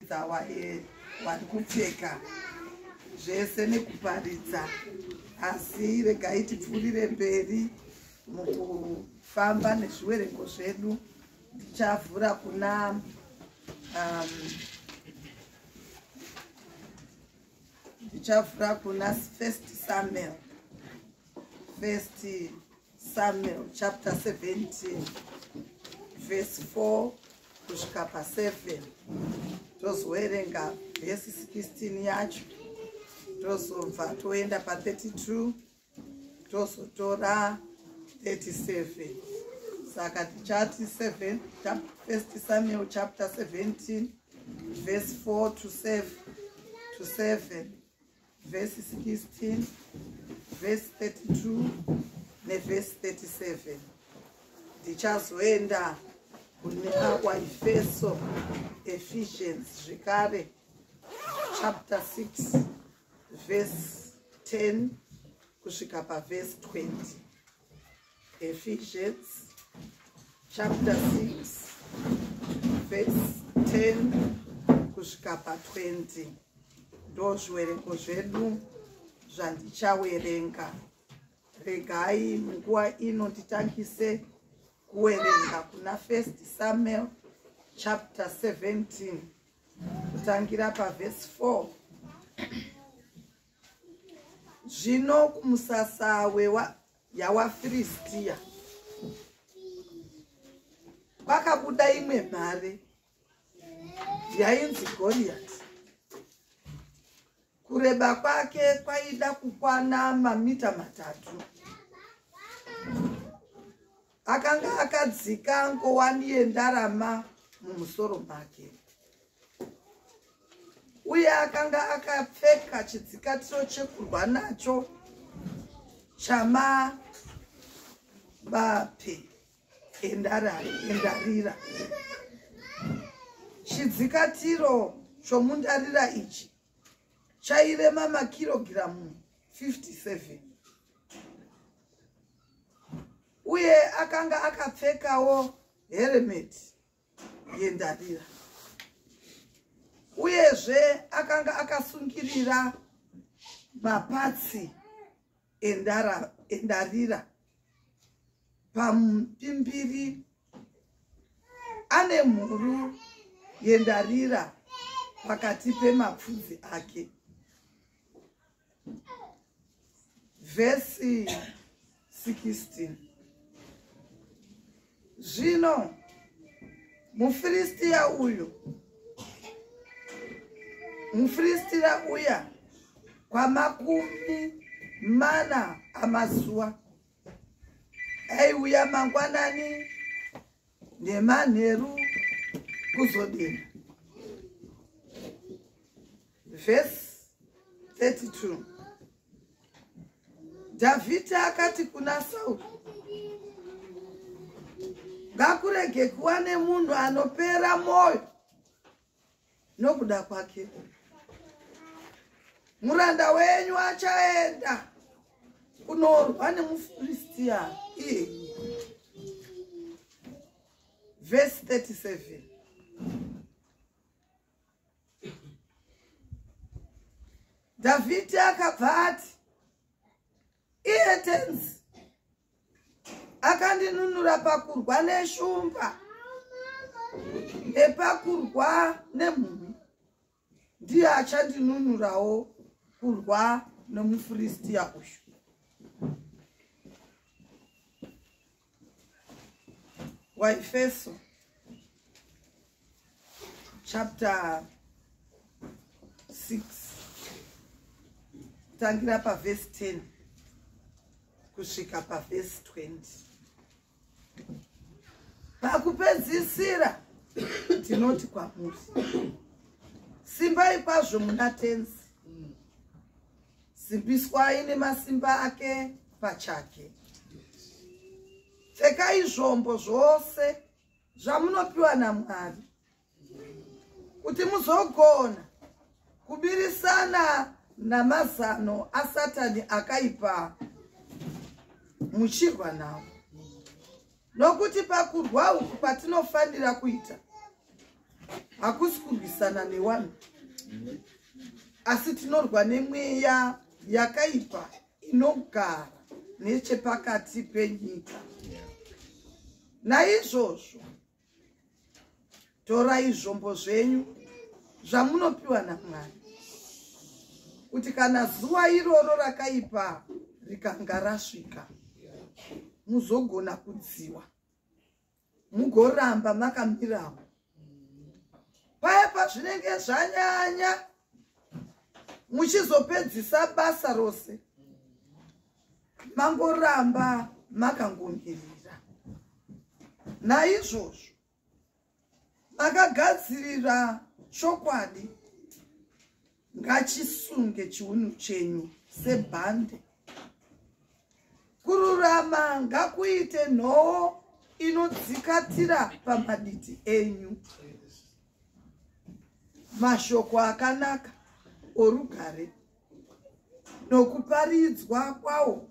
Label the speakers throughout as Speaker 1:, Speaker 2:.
Speaker 1: Vari kupfeka zvese nekuparidza, asi regai tipfuurire mberi mukufamba nezviverengo zvedu. Ndichavhura kuna ndichavhura kuna First Samuel, First Samuel chapter 17 verse 4 kusvika pa7. Tozoverenga vhesi 16 yacho, tozobva toenda pa32, tozotora 37. Saka tichati 7, First Samuel chapter 17 verse 4 to 7, to 7, verse 16, verse 32 nevhesi 37. Ndichazoenda kune Waefeso, Ephesians zvekare, chapter 6 verse 10 kusvika pavhesi 20. Ephesians chapter 6 verse 10 kusvika pa20, ndo zviverengo zvedu zvandichawerenga. Regai munguva ino nditangise kuwerenga kuna First Samuel chapter 17, kutangira pavhesi 4. Zvino kumusasa yawafiristiya kwakabuda imwe mhare yainzi Goriyati. Kureba kwake kwaida kukwana mamita 3. Akanga akadzika ngowani yendarama mumusoro make, uye akanga akapfeka chidzikatiro chekurwa nacho chamabape endarira. Chidzikatiro chomundarira ichi chairema makirogiramu 57, uye akanga akapfekawo heremeti yendarira. Uyezve akanga akasungirira mapatsi endarira pamupimbiri, ane mhuru yendarira pakati pemapfudzi ake. Vhesi 16. Zvino mufiristiya uyu, mufiristiya uya, kwamakumi 4 amazuva aiuya mangwanani nemanheru kuzodena. Vhesi 32. Dhavhidhi akati kuna Sauro, "Ngakurege kuva nemunhu anopera mwoyo nokuda kwake. Muranda wenyu achaenda kunorwa nemufiristiya iyeye." Vhesi 37. Dhavhidhi akabva ati, "Iye Tenzi akandinunura pakurwa neshumba nepakurwa nemhumi, ndiye achandinunurawo kurwa nomufiristiya uyu." Waefeso chapter 6, kutangira pavhesi 10 kusvika pavhesi 20. Pakupedzisira tinoti kwamuri, simbai kwazvo muna Tenzi, simbiswai nemasimba ake pachake. Pfekai zvombo zvose zvamunopiwa naMwari kuti muzogona kubirisana namazano aSatani akaipa muchirwa nawo. Nokuti pakurwa uku kwatinofanira kuita, Hakusi kurwisana newanhu, asi tinorwa nemweya yakaipa inogara nechepakati penyika. Naizvozvo torai zvombo zvenyu zvamunopiwa naMwari, kuti kana zuva iroro rakaipa rikanga rasvika, muzogona kudziwa, mugoramba makamirawo. Paya pazvinenge zvanyanya, muchizopedzisa basa rose, mangoramba makangomirira. Naizvozvo makagadzirira chokwadi, ngachisunge chiunu chenyu sebhande. Kururama ngakuite nhoo inodzikatira pamaditi enyu. Mashoko akanaka orugare nokuparidzwa kwawo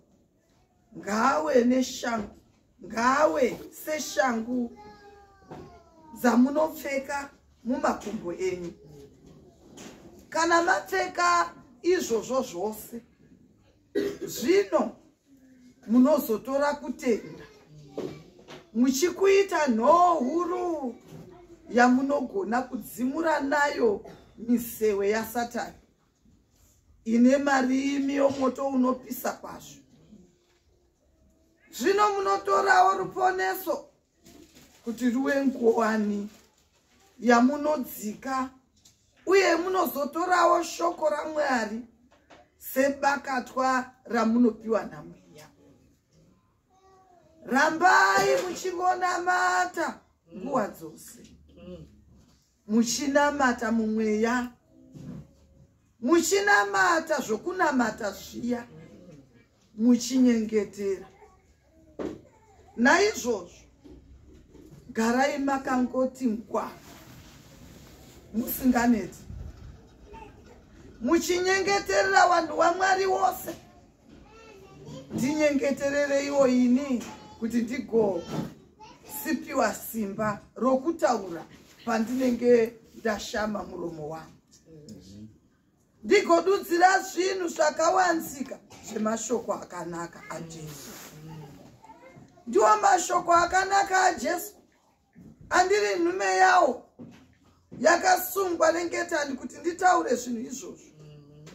Speaker 1: ngawe neshangu, ngawe seshangu dzamunopfeka mumakumbo enyu. Kana mapfeka izvozvo zvose, zvino munozotora kutenda muchikuita nhoo huru yamunogona kudzimura nayo misewe yaSatani ine marimi omoto unopisa kwazvo. Zvino munotorawo ruponeso kuti ruve nguwani yamunodzika, uye munozotorawo shoko raMwari sebakatwa ramunopiwa naMweya. Rambai muchingonamata nguva dzose, muchinamata mumweya, muchinamata zvokunamata zviya, muchinyengetera. Naizvozvo garai makangoti ngwa, musinganeti, muchinyengeterera vanhu vaMwari wose. Ndinyengeterereiwo ini kuti ndigosipiwa simba rokutaura pandinenge ndashama muromo wangu, ndigodudzira zvinhu zvakawanzika zvemashoko akanaka aJesu. Ndiwo mashoko akanaka aJesu andiri nhume yawo yakasungwa nengetani kuti nditaure zvinhu izvozvo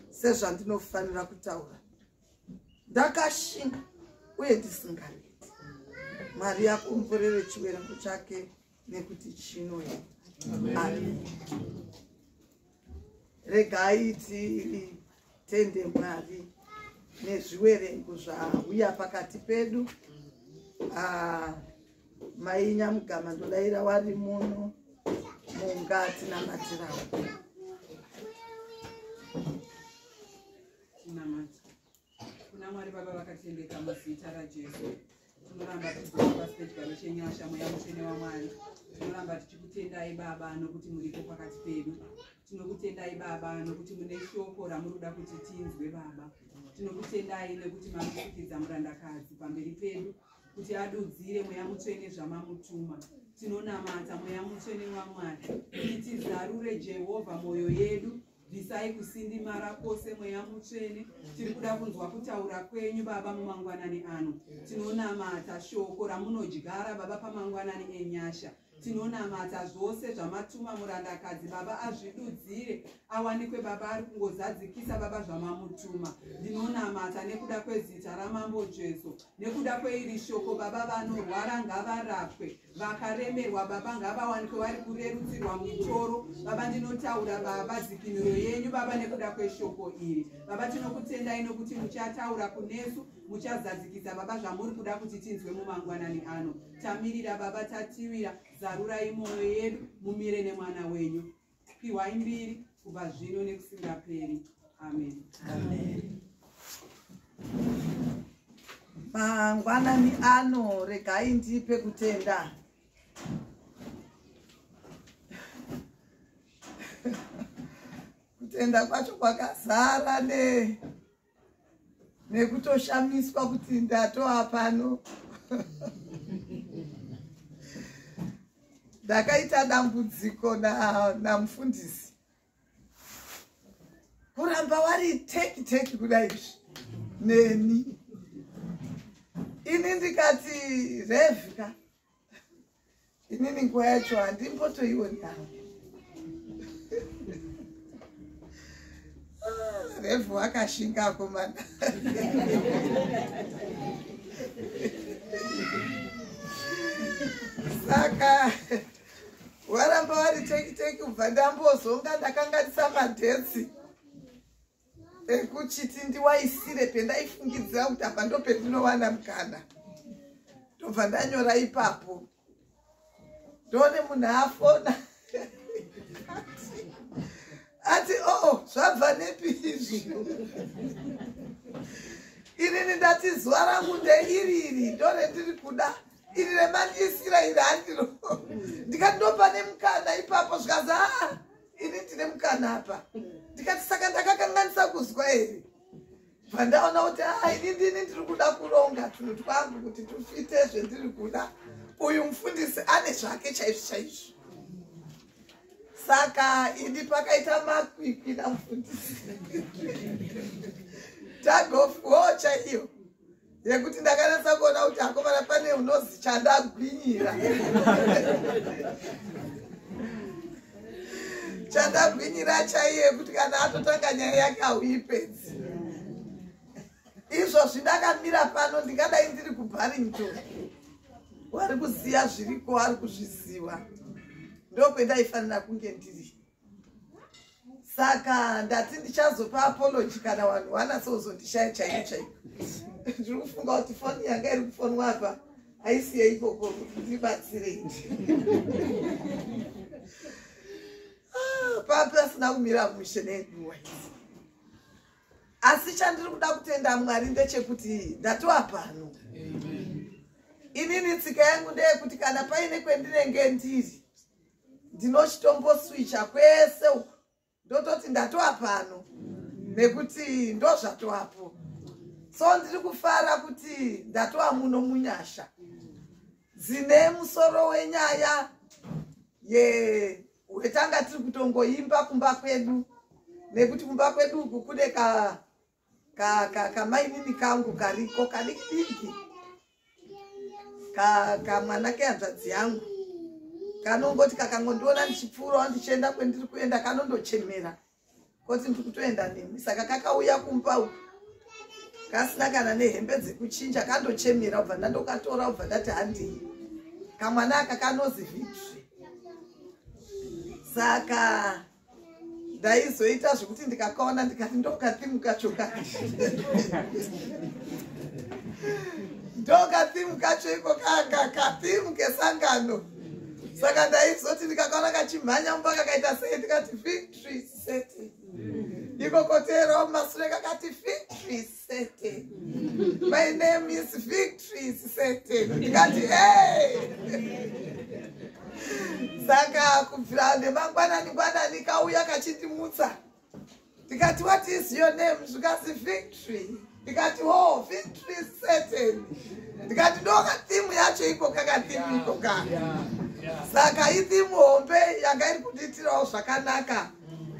Speaker 1: sezvandinofanira kutaura, ndakashinga uye ndisinganeti. Mwari akomborere chiverengo chake nekuti chinoya. Amen. Regai titende Mwari nezviwerengo zvauya pakati pedu. Mai Nyamugama, ndodaira wari muno mungatinamatirawo.
Speaker 2: Tinamata kuna Mwari Baba vakatendeka. Muzita raJesu, tinoramba tichidzoka pasi pechigaro chenyasha. Mweya Mutsvene waMwari, tinoramba tichikutendai Baba nokuti muripo pakati pedu. Tinokutendai Baba nokuti mune shoko ramuri kuda kuti tinzwe. Baba, tinokutendai nekuti mamusikidza murandakadzi pamberi pedu kuti adudzire, Mweya Mutsvene, zvamamutuma. Tinonamata, Mweya Mutsvene waMwari, kuti tizarure, Jehovha, mwoyo yedu. Bvisai kusindimara kwose, Mweya Mutsvene. Tiri kuda kunzwa kutaura kwenyu, Baba, mumangwanani ano. Tinonamata shoko ramunodyara, Baba, pamangwanani enyasha. Tinonamata zvose zvamatuma murandakadzi, Baba, azvidudzire, awanikwe, Baba, ari kungozadzikisa, Baba, zvamamutuma. Ndinonamata nekuda kwezita raMambo Jesu, nekuda kweiri shoko, Baba, vanorwara ngavarapwe, vakaremerwa, Baba, ngavawanikwe vari kurerutsirwa mitoro. Baba, ndinotaura, Baba, dzikinuro yenyu, Baba, nekuda kweshoko iri. Baba, tinokutendai nokuti muchataura kunesu, muchazadzikisa, Baba, zvamuri kuda kuti tinzwe mumangwanani ano. Tamirira, Baba, tatiwira. Zarurai mwoyo yedu, mumire nemwana wenyu. Piwai mbiri kubva zvino nekusingaperi. Amen.
Speaker 1: Amen. Mangwanani ano, regai ndipe kutenda. Kutenda kwacho kwakazara ne nekutoshamiswa kuti ndatova pano. Ndakaita dambudziko namufundisi kuramba wari teki teki kudai izvi neni. Ini ndikati revhika inini nguva yacho handimbotoioni hangu. Revhu akashinga akomana. Saka waramba wari teki teki kubva ndambozonga ndakanganisa madhetsi ekuchiti ndiwaisire pendaifungidzira kuti apa ndopendinowana mukana. Ndobva ndanyora ipapo. Ndone munhu afona. Ati oh zvabva nepi izvi. Inini ndati zuva rangu ndeiri iri ndorendiri kuda. Iri remandiisira iri handiro. Ndikati ndopane mukana ipapo zvikazi aa ini ndine mukana apa. Ndikati saka ndakakanganisa kuzwa here. Bva ndaona kuti aa ini ndini ndiri kuda kuronga tunhu twangu kuti tufite zvendiri kuda. Uyu mufundisi ane zvake chaizvo chaizvo. Saka ini pakaita makwikwi namufundisi. Tug of war chaiyo. Yekuti ndakanatsa kuona kuti akomana pane unozi chandagwinyira. Chandagwinyira chaiyo yekuti kana atotanga nyaya yake hauipedzi. Izvozvi ndakamira pano ndingadai ndiri kuBarrington. Wari kuziya zviriko, wari kuzviziva. Ndokwendaifanira kunge ndiri. Saka ndati ndichazopa apology kana vanhu vanatsozondishaya chaiko chaiko. Ndiri kufunga kuti foni yanga iri kufonwa apa haisiye ikoko kuti ndibatsirei. Pasina kumira mushe nenguva. Asi chandiri kuda kutenda Mwari ndechekuti ndatova pano. Inini tsika yangu ndeyekuti kana paine kwendinenge ndiri ndinochitomboswicha kwese uku ndototi ndatova pano nekuti ndozvatovapo. So ndiri kufara kuti ndatova muno munyasha dzine musoro wenyaya wetanga tiri kutongoimba kumba kwedu nekuti kumba kwedu uku kune kamainini kangu kariko kadiki kamwana kehanzvadzi yangu kanongoti kakangondiona ndichipfuurawo ndichienda kwendiri kuenda kanondochemera koti ndiri kutoenda nemi. Saka kakauya kumba uku kasina kana nehembe dzekuchinja kandochemera ubva ndandokatora ubva ndati handii. Kamwana aka kanozi Victory. Saka ndaizoita zvekuti ndikakaona ndikati ndokathimu kacho kaka. Ndokathimu kacho iko kaka kathimu kesangano. Saka ndaizoti ndikakaona kachimhanya mumba kakaita sei ndikati Victory certain. Ikokoterawo mumasure kakati Victory certain. My name is Victory certain. Ndikati hey. Saka kubvira nemangwanani ngwanani kauya kachindimutsa. Ndikati what is your name? Zvikasi Victory. Ndikati oh Victory certain. Ndikati ndokathimu yacho iko kakathimu iko ka. Saka ithimu hombe yanga iri kundiitirawo zvakanaka.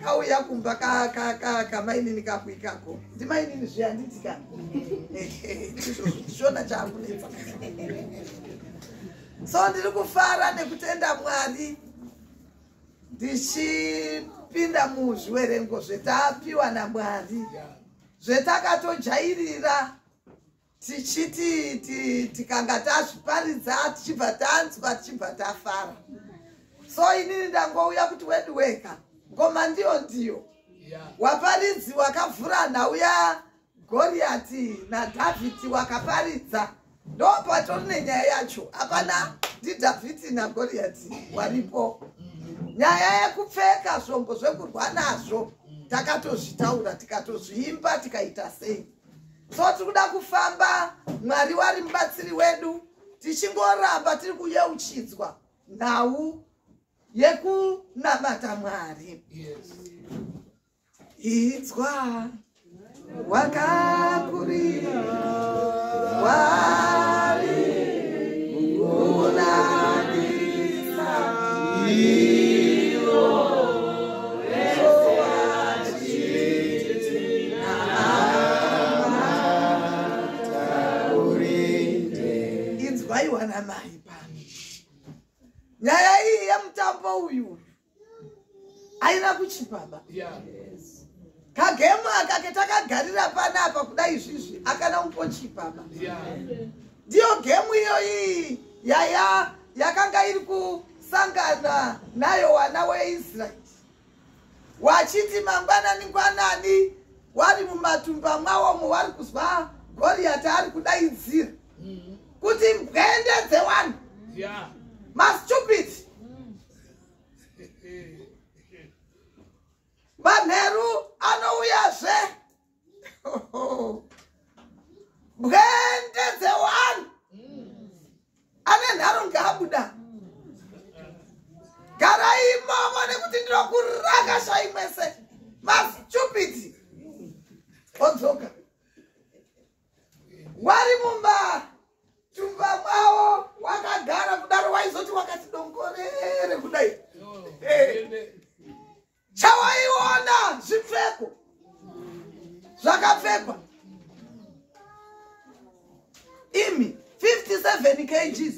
Speaker 1: Kauya kumba kamainini kako ikako. Ndimainini zviya handiti ka. Ndizvona chaakunetsa. So ndiri kufara nekutenda Mwari ndichipinda muzviwerengo zvetapiwa naMwari zvetakatojairira tichiti tikanga tazviparidza tichibva tanzwa tichibva tafara. So inini ndangouya kuti wedu weka ngoma ndiyo ndiyo. Waparidzi wakavhura nhau yaGoriati naDhavhidhi wakaparidza. Ndopatori nenyaya yacho. Hapana ndiDhavhidhi naGoriati waripo. Nyaya yekupfeka zvombo zvekurwa nazvo takatozvitaura tikatozviimba tikaita sei. So tiri kuda kufamba Mwari wari mubatsiri wedu tichingoramba tiri kuyeuchidzwa nhau yekunamata Mwari. Idzwa wakakurira wari kunakisa Inzwaiwa namai pano. Nyaya iyi yemutambo uyu haina kuchipaba. Kagemu aka ketakagarira panapa kudai izvizvi akana kumbochipaba. Ndiyo gemu iyoyi yaya yakanga iri kusangana nayo wana weIsraeri. Wachiti mangwanani ngwanani wari mumatumba mwawomo wari kuzwa Goriati ari kudaidzira kuti mbwende dzewanhu. Mastupid. Manheru anouyazve. Mbwende dzewanhu. Ane nharo ngaabuda. Garai imomo nekuti ndinokurakashai mwese. Mastupid. Odzoka. Wari mumba tumba mwavo wakagara kudaro waizoti wakati dongorere kudai. Chawaiona zvipfeko zvakapfekwa imi 57 kgs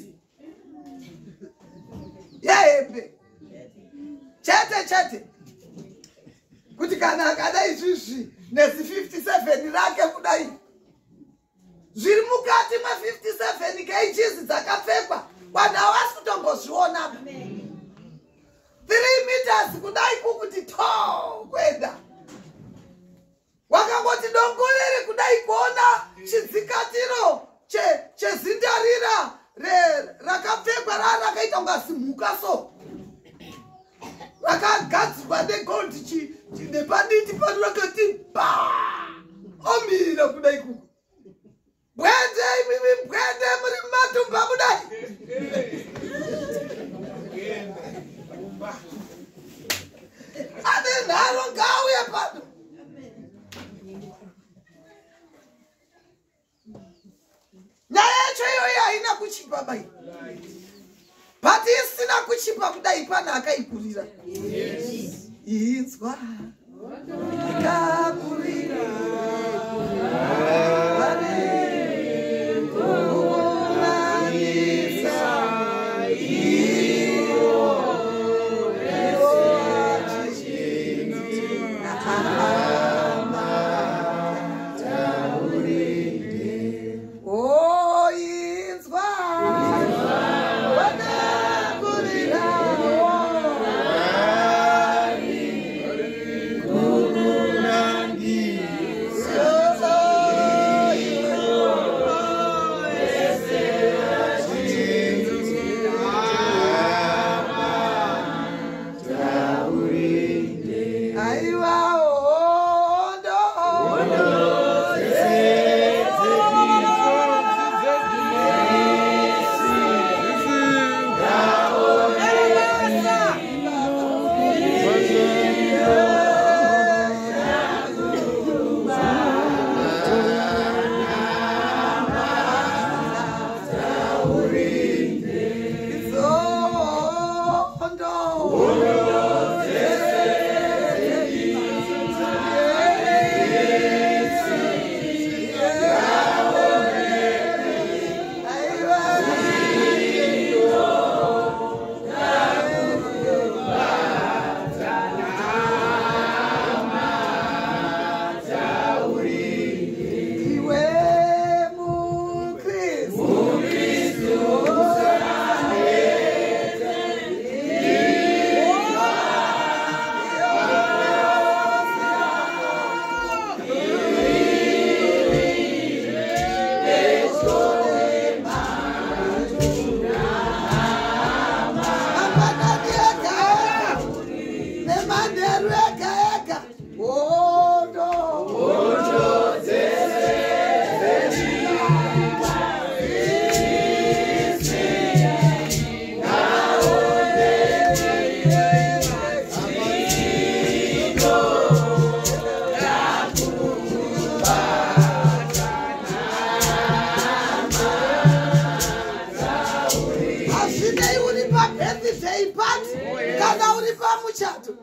Speaker 1: yehembe chete chete kuti kana akada izvizvi nezi 57 rake kudai zviri mukati ma 57 kgs dzakapfekwa vanhu havasi kutombozviona. 3 meters kudai kukuti to kuenda wakangoti dongorere kudai kuona chidzikatiro chezindarira rakapfekwa rakaita kunga zimhuka so rakagadzirwa negold nepaditi pano rakati ba omira kudai kuku. Bwende imimi bwende muri mumatumba kudai. Ane nharo ngauye pano. Nyaya yacho iyoyi haina kuchipa bai. But isina kuchipa kudai pana akaikurira. Inzwa ikakurira.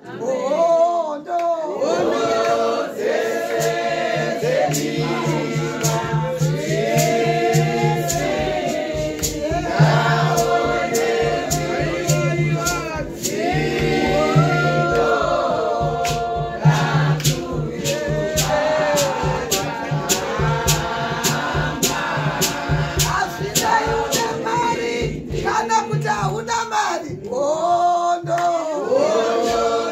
Speaker 1: nadzo. Hondo
Speaker 3: dzese dzerima
Speaker 1: Hazvinei une mari kana kuti hauna mari. Hondo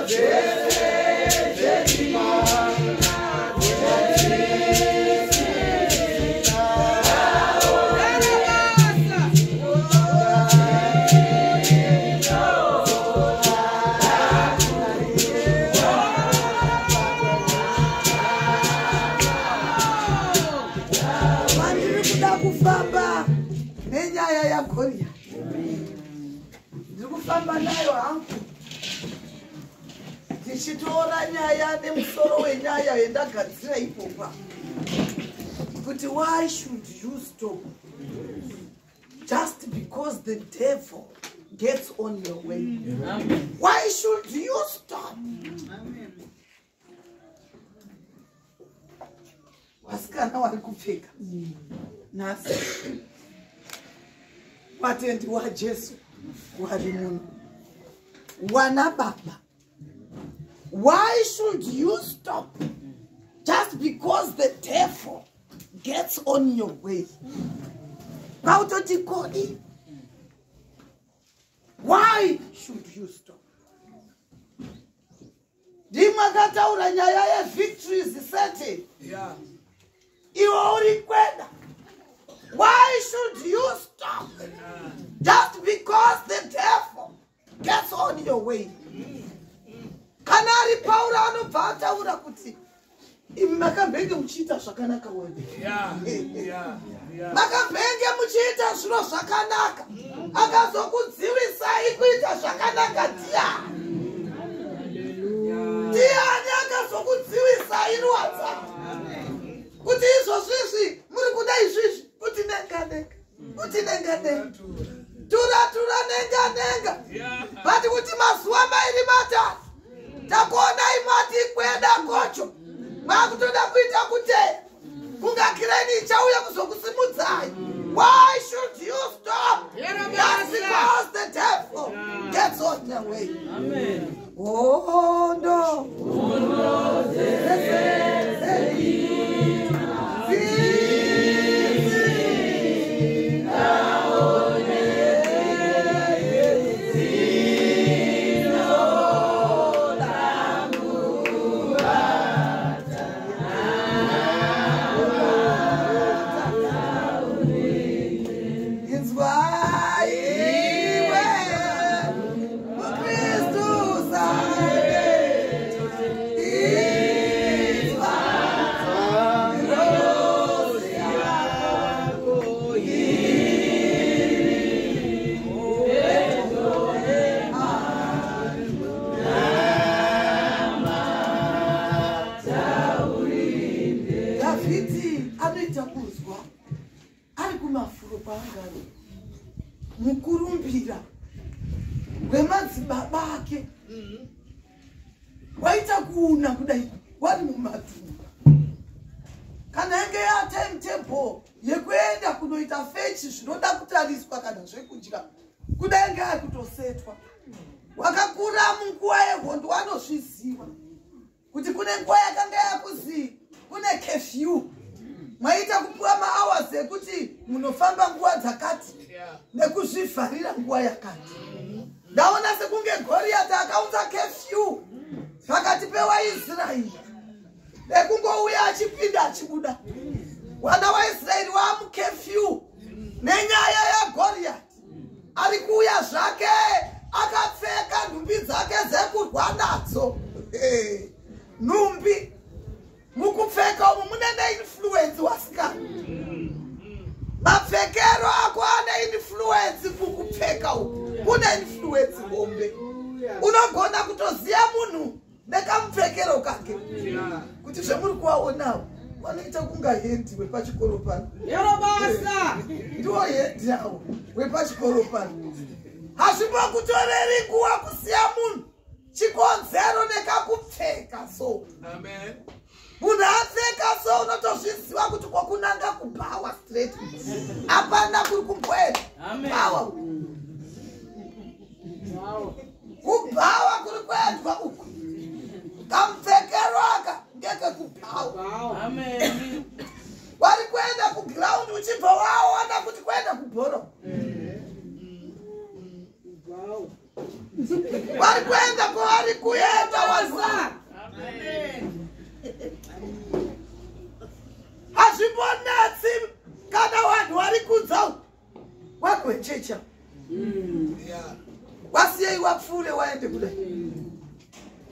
Speaker 3: dzese dzerima.
Speaker 1: Vandiri kuda kufamba nenyaya yaGoriyati, ndiri kufamba nayo hangu tichitora nyaya nemusoro wenyaya yendagadzira ipopa kuti why should you stop just because the devil gets on your way? Why should you stop? Vasikana vari kupfeka nhasi, vatendi waJesu wari muno, wana baba, why should you stop just because the devil gets on your way? Kwautoti kodi, why should you stop? Ndimwe akataura nyaya yevictory is certain. Iwe uri kwenda. Why should you stop just because the devil gets on your way? Kana ari Pauro anobva ataura kuti imi makambenge muchiita zvakanaka wani, makambenge muchiita zviro zvakanaka, akazokudzivisai kuita zvakanaka ndiani? Ndiani akazokudzivisai ruwadza kuti izvozvizvi muri kuda izvizvi, kuti nenga nenga, kuti nenga nenga, tura tura, nenga nenga, but kuti mazuva 2 3 takuonai mati kweda kocho, makutoda kuita kuteya kunga kireni ichauya kuzokusimudzai? Why should you stop just because the devil gets on the way? Hondo Inzwaiwe muKristu sane, inzwa ngirozi yako iri pedyo. Dhavhidhi anoita kuzwa ari kumafuro kwaangari, mukurumbira wemadzibaba ake waita kuuna kudai wari mumatumba. Kana yange yatimetable yekuenda kunoita fechi zvinoda kutariswa kana zvekudya, kudai nge akutosetwa. Wakakura munguva yehondo wanozviziva kuti kune nguva yakanga yakuzi kune curfew, mwaita kupiwa mahours ekuti munofamba nguva dzakati nekuzvivharira nguva yakati. Ndaona sekunge Goriyati akaunza curfew pakati pewaIsraeri, nekungouya achipinda achibuda. Wana waIsraeri wamucurfew nenyaya yaGoriyati, ari kuuya zvake akapfeka nhumbi dzake dzekurwa nadzo. Nhumbi mukupfeka umu mune neinfluence, wasikana. Mapfekero ako ane influence. Mukupfeka uku kune influence hombe. Unogona kutoziva munhu nekamupfekero kake, kuti zvemuri kuvaonawo vanoita kunga head wepachikoro pano.
Speaker 2: Yero basa.
Speaker 1: Ndiwo head avo wepachikoro pano. Hazvimbokutoreri nguva kusiya munhu. Chikonzero nekakupfeka so.
Speaker 3: Amen.
Speaker 1: Munhu apfeka so unotozviziva kuti kwakunanga kubhawa straight. Hapana kuri kumboenda. Bhawa. Kubhawa kuri kuendwa uku. Kamupfekero aka ngekekubhawa.
Speaker 2: Amen.
Speaker 1: Wari kuenda kuground uchibva waona kuti kuenda kubhoro. Wari kuenda kwavari kuenda vanhu. Hazvimbonetsi kana vanhu vari kunza wagwechecha. Wasiyei wapfuure waende kudai.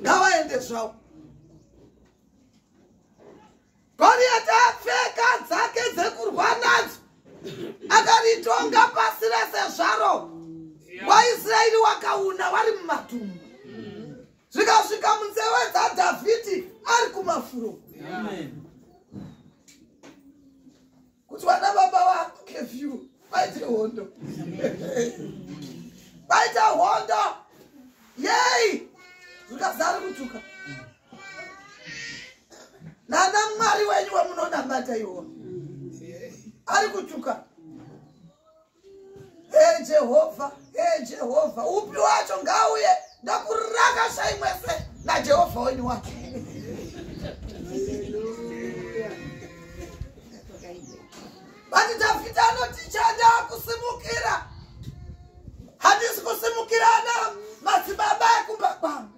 Speaker 1: Ngavaende zvavo. Goriati apfeka dzake dzekurwa nadzo akaritonga pasi rese zvaro. WaIsraeri wakauna vari mumatumba. Zvikasvika munzeve dzaDhavhidhi ari kumafuro.
Speaker 2: Amen.
Speaker 1: Kuti vana baba vakeview vaite hondo. Vaita hondo. Yei! Zvikazara kutuka. Nana Mwari wenyu wamunonamata iwo. Ari kutuka. Hey Jehovha, hey Jehovha, upi wacho ngauye ndakurakashai mwese naJehovha wenyu wacho. But Dhavhidhi anoti chanda kusimukira. Handisi kusimukira ana madzibaba ekumba kwangu.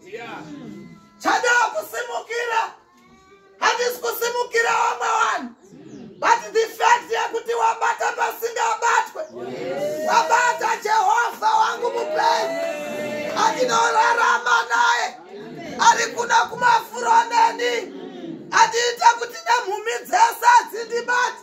Speaker 1: Chanda kusimukira. Handisi kusimukira vamwe vanhu. But the fact yekuti wabata pasingabatwe. Wabata Jehovha wangu mupenyu. Andinorarama naye. Ari kuna kumafuro neni. Andiita kuti nemhumi dzese dzindibate.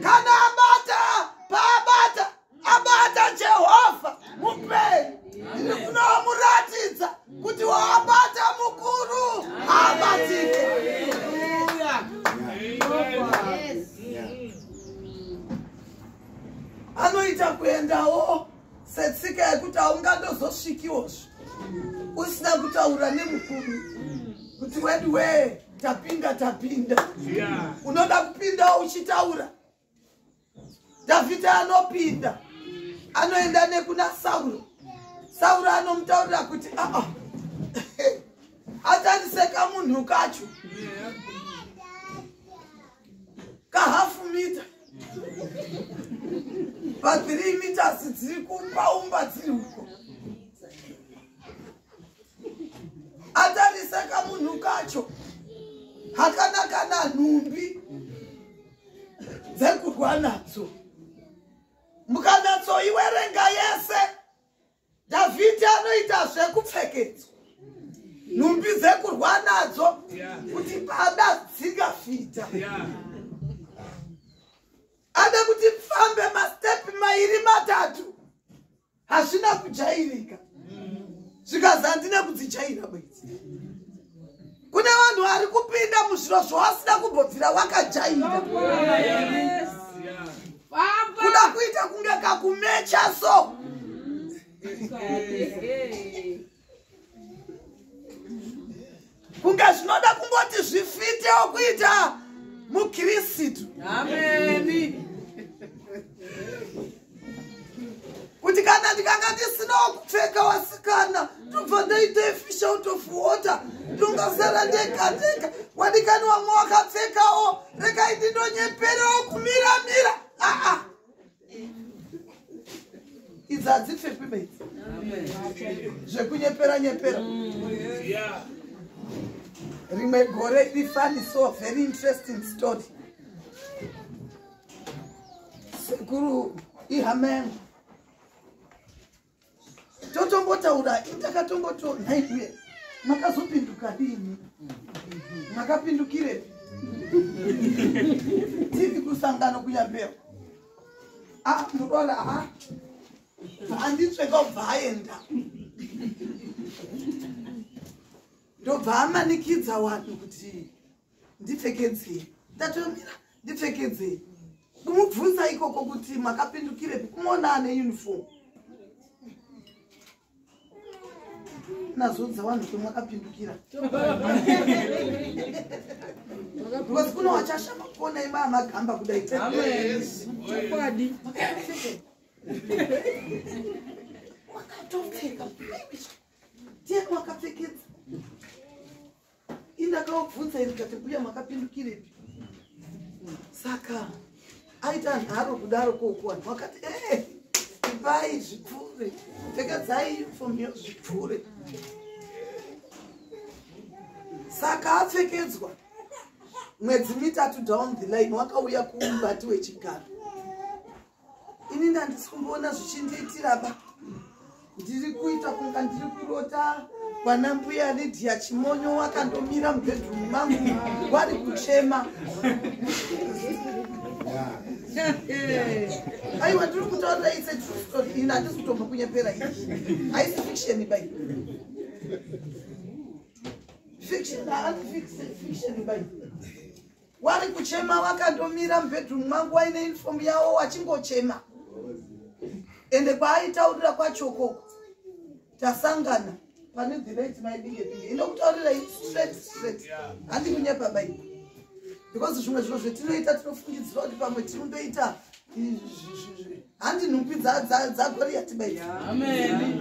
Speaker 1: Kana abata, paabata, abata Jehovha mupenyu. Ndiri kunomuratidza kuti waabata mukuru haabatike. Anoita kuendawo setsika yekuti haungandozosvikiwozve usina kutaura nemukuru kuti wedu wee tapinda tapinda. Unoda kupindawo uchitaura. Dhavhidhi anopinda anoenda nekuna Sauro. Sauro anomutaurira kuti aa atariseka munhu kacho kahafu mita pa 3 meters dziri kupaumba dziri uko. Atariseka munhu kacho hakana kana nhumbi dzekurwa nadzo. Mukanatsoiwerenga yese, Dhavhidhi anoita zvekupfekedzwa nhumbi dzekurwa nadzo kuti pada dzingafita. Ada kuti pfambe mastepi mairi matatu hazvina kujairika. Zvikazi handina kudzijaira bedzi. Kune vanhu vari kupinda muzviro zvavasina kumbobvira wakajaira. Kuda kuita kunge kakumecha so. Kunge zvinoda kungoti zvifitewo kuita muKristu.
Speaker 2: Amen.
Speaker 1: Kuti kana ndikanga ndisinawo kupfeka wasikana ndobva ndaita fish out of water, ndongasara ndega ndega. Wadikani wamwe wakapfekawo, regai ndindonyeperewo kumira-mira. Aa, idzi hadzipfekwi bedzi zvekunyepera nyepera. Rimwe gore iri funny, so very interesting story. Sekuru ihama yangu totombotaura indakatomboto nhaiwe makazopinduka dini, makapindukirepi tiri kusangano kunyambero. Ah, murwara ha anditsveka ubva aenda ndobva amanikidza vanhu kuti ndipfekedzei. Ndatomira ndipfekedzei kumubvunza ikoko kuti makapindukirepi kumuona ane uniform. Nazodza vanhu kwemwakapindukira. Because kuno wachashama kuona ima amagamba kudai.
Speaker 2: Amen. Chokwadi.
Speaker 1: Wakatopfeka. Ndiye wakapfekedza. Indakaobvunza iri kati mbuya makapindukirepi. Saka aita nharo kudaro kokuwana wakati ipai zvipfure, pfekedzai uniform yo zvipfure. Saka apfekedzwa mwedzi mitatu down the line wakauya kumubati wechigaro. Ini ndandisi kumboona zvichindiitira ba. Ndiri kuita kunga ndiri kurota kwana mbuya Lydia Chimonyo wakandomira mubedroom mangu wari kuchema. Aiwa ndiri kutaurira it's a true story. Ini handisi kutombo kunyepera iyi. Haisi fiction bai. Fiction haasi fiction bai. Wari kuchema wakandomira mubedroom mangu waine uniform yawo wachingochema. Ende kwaaitaurira kwacho koko tasangana pane the late mai Binge Binge. Inokutaurira straight straight. Handi kunyepa bai. Because zvimwe zviro zvetinoita tinofungidzira kuti pamwe tinondoita handi nhumbi dzaGoriati bai.
Speaker 2: Amen.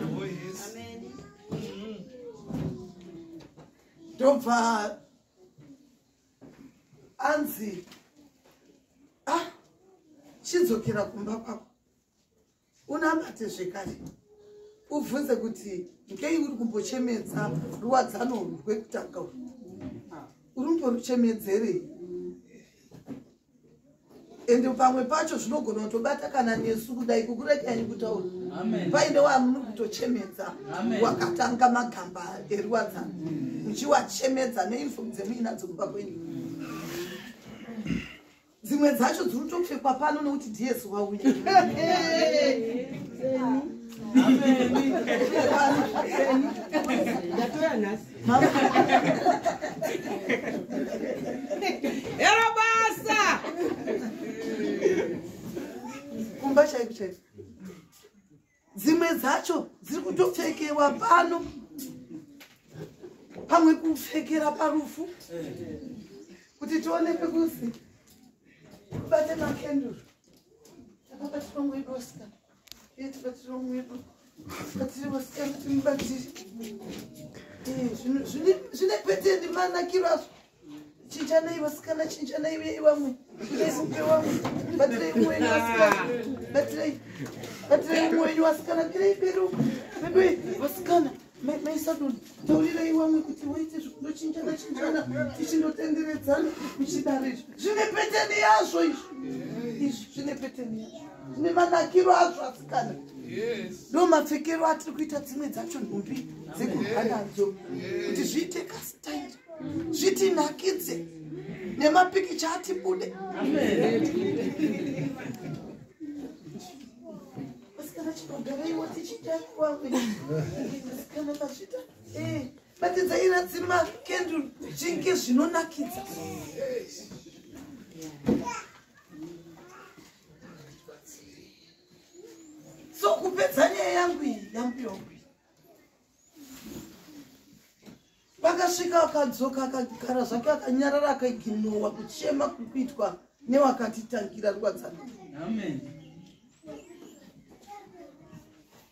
Speaker 1: Ndobva anzi chidzokera kumba kwako unamate zvekare ubvunze kuti ngei uri kumbochemedza ruwadzano rwekutanga uri urumboruchemedzerei. Ende pamwe pacho zvinogona kutobata kana nesu kudai kukurekai kutaura. Paine wamuri kutochemedza wakatanga magamba eruwadzano muchiwachemedza neinfomu dzemuinadzo kumba kwenyu. Dzimwe dzacho dziri kutopfekwa pano nekuti DS wauya.
Speaker 2: Ndatoya nhasi. Hero basa.
Speaker 1: Kumba chaiko chaiko. Dzimwe dzacho dziri kutopfekewa pano. Pamwe kupfekera parufu. Kuti tione pekuzi kubate makenduru. Takabatira mwedu wasikana. Iye tibatira mwedu. Batiri wasikana timubatire. Zvine peteni manakiro azvo. Chinchanai vasikana, chinchanai uyei vamwe. Uyei mupe vamwe. Batirei mumwe wenyu vasikana. Batirei. Batirei mumwe wenyu vasikana. Birei beru. Bebe vasikana. Maisadoni. Taurirai vamwe kuti waite zvekundochinjana chinjana. Tichindotenderedzana muchidaro izvi. Zvine peteni yazvo izvi. Izvi zvine peteni yazvo. Zvine manakiro azvo asikana. Ndo mapfekero atiri kuita dzimwe dzacho nhumbi dzekurwa nadzo. Kuti zviite kasitairi. Zvitinakidze. Nemapikicha atibude. Vasikana chinogaraiwo tichichaiwamwe. Vasikana vazvita. Batidzai radzima kenduru zvinge zvinonakidza. So kupedza nyaya yangu iyi yambuya wangu iyi. Vakasvika akadzoka akagara zvake akanyarara akaiginowa kuchema kuri kuitwa newakatitangira ruwadzano.
Speaker 2: Amen.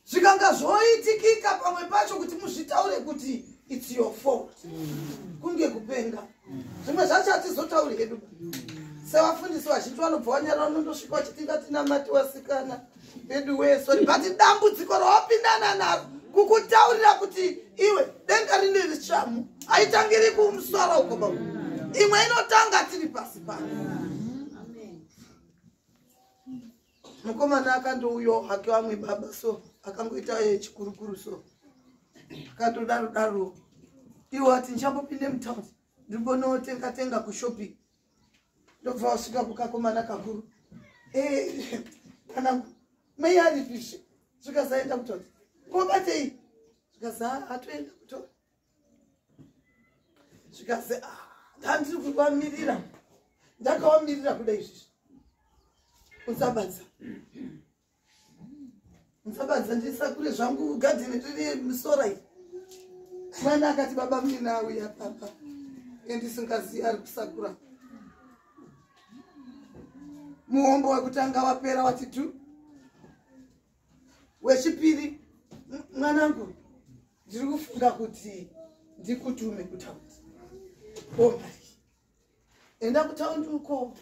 Speaker 1: Zvikanga zvoitikika pamwe pacho kuti muzvitaure kuti it's your fault. Kunge kupenga. Zvimwe zvacho hatizotauri hedu. Sevafundisi vazhinji vanobva vanyarara unondosvika vachiti ngatinamati wasikana vedu wee sorry but dambudziko rawapindana naro kukutaurira kuti iwe denga rine rishamu haitangiri kumusoro uko baba. Imwe inotanga tiri pasi pano. Mukomana akandouyawo hake vamwe baba so akangoita chikurukuru so akatodaro daro iwo ati ndichambopinde mutaundi ndimbonotenga tenga kushopping. Ndobva wasvika kukakomana kakuru. Mwanangu mai aripishe zvikasaenda kutaundi kobatei zvikasa atoenda kutaundi zvikase ndandiri kuvamirira ndakavamirira kuda izvizvi. Usabadza. Usabadza ndisakure zvangu gadheni riri musora iri. Mwana akati baba munini auya papa endisingazivi ari kusakura. Muombo wekutanga wapera wati tu. Wechipiri, mwanangu, ndiri kufunga kuti ndikutume kutaundi. Omari, enda kutaundi uko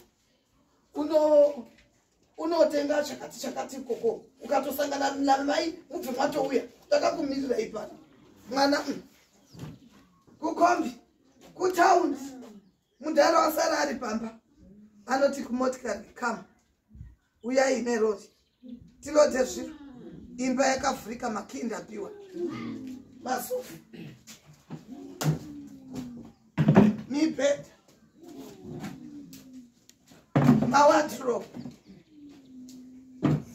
Speaker 1: unotenga chakati chakati ikoko, ukatosangana namai mubve matouya, ndakakumirira ipano. Mwana kukombi kutaundi, mudhara wasara ari pamba anoti kumotikari, kama uyai nerori tilodhe zviro. Imba yakavhurika, makinda apiwa, masofa, mibhedha, mawadrobe,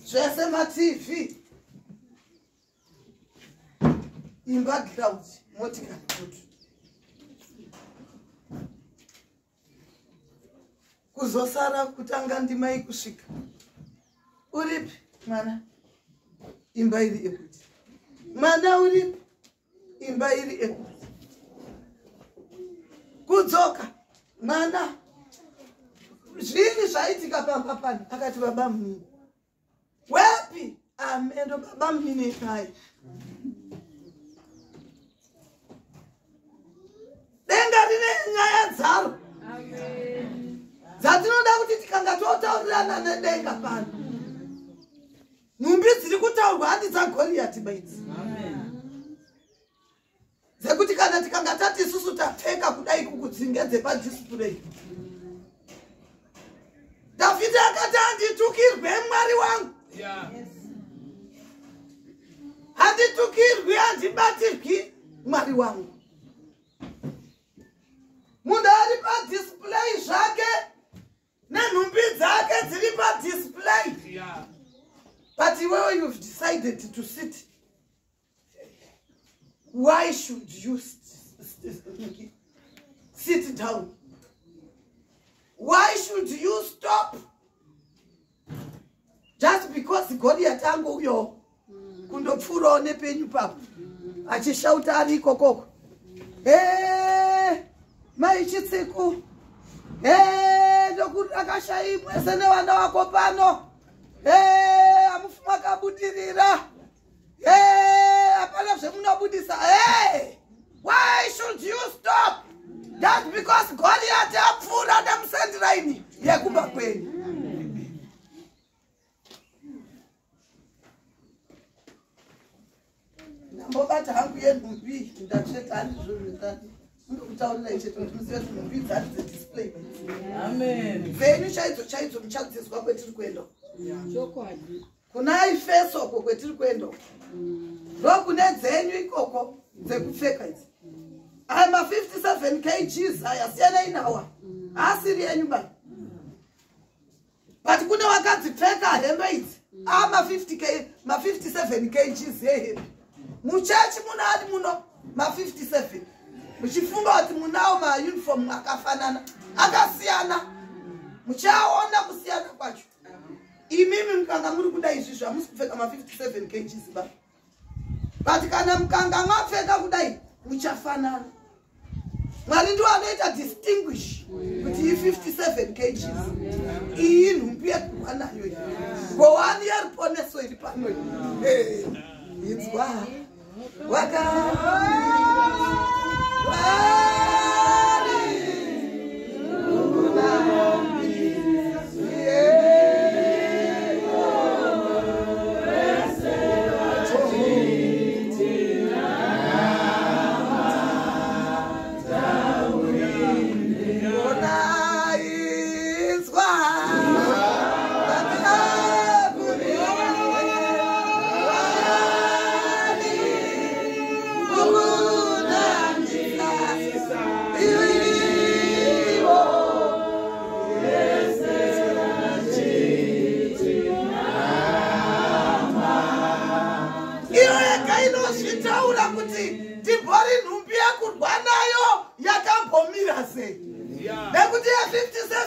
Speaker 1: zvese, maTV, imba ground, motikari kutu. Kuzosara kutanga ndimai kusvika, uripi mwana? Imba iri ekuti. Mwana uripi? Imba iri ekuti. Kudzoka, mwana, zvinyi zvaitika pamba pano? Akati baba munini. Wepi? Amendo baba munini kai. Denga rine nyaya dzaro dzatinoda kuti tikanga totaurirana nedenga pano. Nhumbi dziri kutaurwa handi dzaGoriyati baidzi, dzekuti kana tikanga tati isusu tapfeka kudai kukudzinge dzepadisplay. Dhavhidhi akati handitukirwe Mwari wangu, handitukirwi, handibatirwi Mwari wangu. Munhu ari padisplay zvake nenhumbi dzake dziri padisplay, but iwewe you've decided to sit. Why should you sit down? Why should you stop just because Goliath angouyawo kundopfuurawo nepenyu papo achishauta ari ikokoko, mai Chitsiku, ndokuti akashai mwese nevana wako pano, hamufi makabudirira, hapana zvemunobudisa. Why should you stop just because Goliath apfuura nemusendiraini yekumba kwenyu? Ndambobata hangu yenhumbi, ndatsveta, handizvo zvendati ndokutaurirai chete kuti muzive kuti nhumbi dzari dzedisplay dzenyu chaidzo chaidzo muchadzizwa kwetiri kuenda. Kuna Ifeso uko kwetiri kuenda ndokune dzenyu ikoko dzekupfeka idzi. Aya ma57 kgs aya siyanai nawa, haasiri yenyu ba, but kune wakadzipfeka hembe idzi ama50 ma57 kgs yehembe. Muchechi muno ari muno ma57, muchifunga kuti munawo mauniform akafanana, akasiyana. Muchaona kusiyana kwacho imimi mukanga muri kuda izvizvi, hamusi kupfeka ma57 kgs ba, but kana mukanga mapfeka kudai muchafanana. Mwari ndiwo anoita distinguish kuti i57 kgs iyi nhumbi yekurwa nayo iyi, ngowani yeruponeso iri pano iyi. Inzwa waka Mwari. Unainzwa wakakuri Mwari ukunamisa iwo. Iyo yega inozvitaura kuti ndibhori nhumbi yekurwa nayo yakambomira sei, nekuti ye57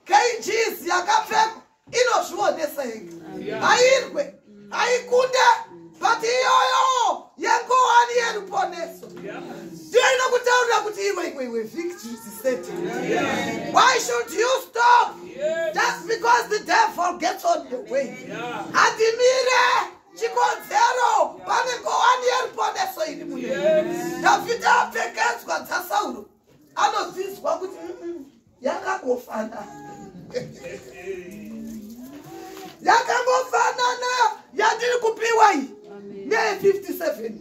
Speaker 1: kgs yakapfekwa inozvionesa yega, hairwe, haikunde, but iyoyo yengowani yeruponeso. Why should you stop just because the devil gets on your way? Handimire chikonzero pane ngowani yeruponeso iri mune. Dhavhidhi apfekedzwa dzaSauro anozizwa kuti yakangofanana. Yakangofanana yandiri kupiwa iyi neye 57.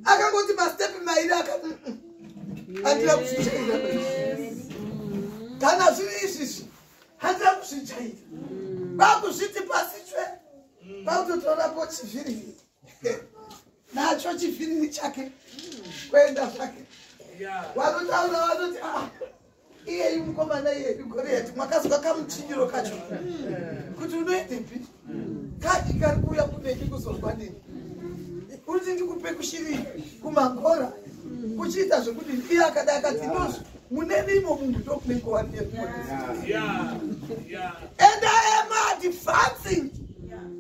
Speaker 1: Akangoti mastepi mairi akati handina kuzvichaira. Kana zviri izvizvi handina kuzvichaira. Kwakuzviti pasi chwe kwakutotorapo chivhiriri nacho chivhiriri chake kuenda zvake. Vanotaura vanoti iyeyu mukomana iyeyu Goriyati mwakazwa kamuchinyiro kacho kuti unoendepi kadi kari kuuya kuneni kuzorwa neni kuti ndikupe kushiri kumagora kuchiita zvekudini. Iye akada akati ndozvo muneni imo munhu ndokune ngowani yeruponeso. And I am advancing.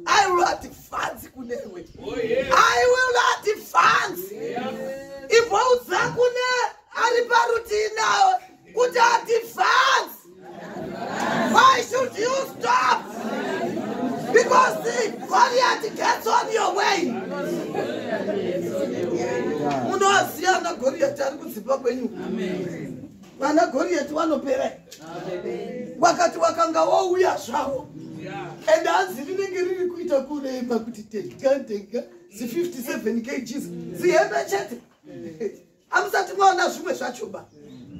Speaker 1: I will advance kunewe. I will advance. Ibvaudza kune ari parutivi nawe kuti advance. Why should you stop? Because the Goliath gets on your way. Munoziva ana Goliath ari kudzipa kwenyu. Vana Goliath vanopera. Wakati wakanga wouya zvavo. And hanzi rinenge riri kuita kurema kuti tega tega zi 57 kgs zihembe chete. Hamusati maona zvimwe zvacho ba.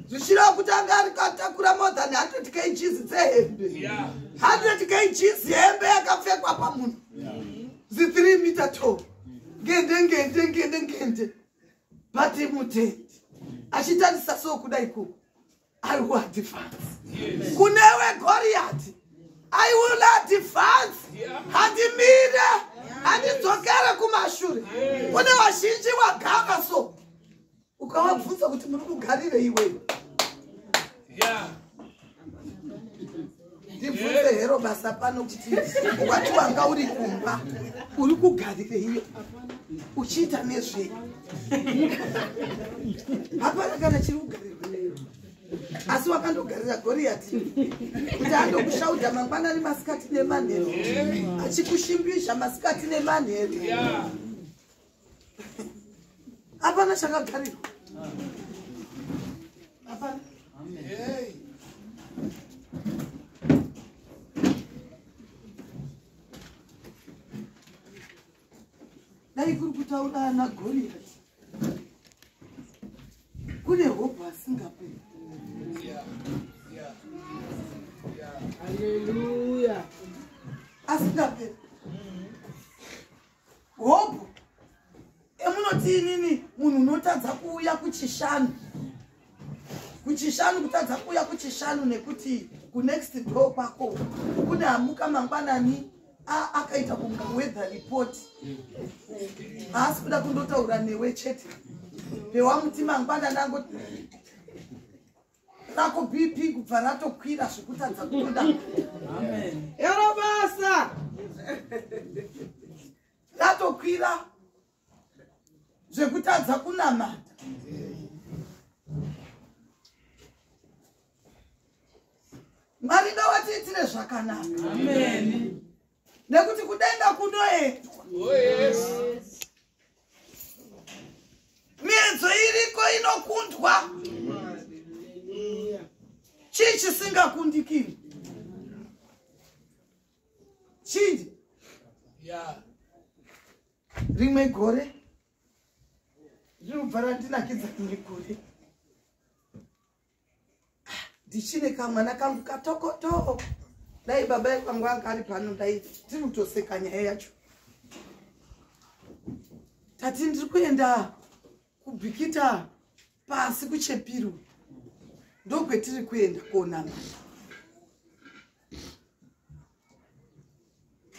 Speaker 1: Zvichireva kuti anga ari katakura more than 100 kgs dzehembe. 100 kgs hembe yakapfekwa pamunhu. Zi 3 meter tall. Ngende ngende ngende ngende. But mutendi achitarisa so kudai ikoko. I will advance. Kunewe Goliath. I will advance. Handimire. Handidzokere kumashure. Kune vazhinji wagara so. Ukavabvunza kuti muri kugarire iwewe. Ndibvunze hero basa pano kuti wati wanga uri kumba uri kugarire iyo uchiita nezvei. Hapana kana chiri kugarirwa. Asi wakandogarira Goriati kuti andokushaudha mangwanani masikati nemanheru achikushimbisha masikati nemanheru. Hapana chakagarirwa. Hapana. Dai kuri kutaura ana Goriati kune hope asingaperi.
Speaker 3: Hallelujah.
Speaker 1: Asingaperi. Hope emunoti inini munhu unotadza kuuya kuchishanu. Kuchishanu kutadza kuuya kuchishanu nekuti kunext door kwako kune amuka mangwanani akaita kunga weather report. Haasi kuda kundotaura newe chete. Pewamuti mangwanani angoti rako BP kubva ratokwira zvekutadza kutoda.
Speaker 3: Amen.
Speaker 1: Hero basa. Ratokwira zvekutadza kunamata. Mwari ngawatiitire zvakanaka.
Speaker 3: Amen.
Speaker 1: Nekuti kudenga kunoendwa.
Speaker 4: Oh yes.
Speaker 1: Miedzo iriko inokundwa. Chii chisingakundikiri? Chii? Rimwe gore rinobva randinakidza rimwe gore. Ndichine kamwana kangu katokotoko. Dai baba ekwangu anga ari pano dai tiri kutoseka nyaya yacho. Tati ndiri kuenda kuBhikita pasi kuChepiru. Ndokwetiri kuenda konamata.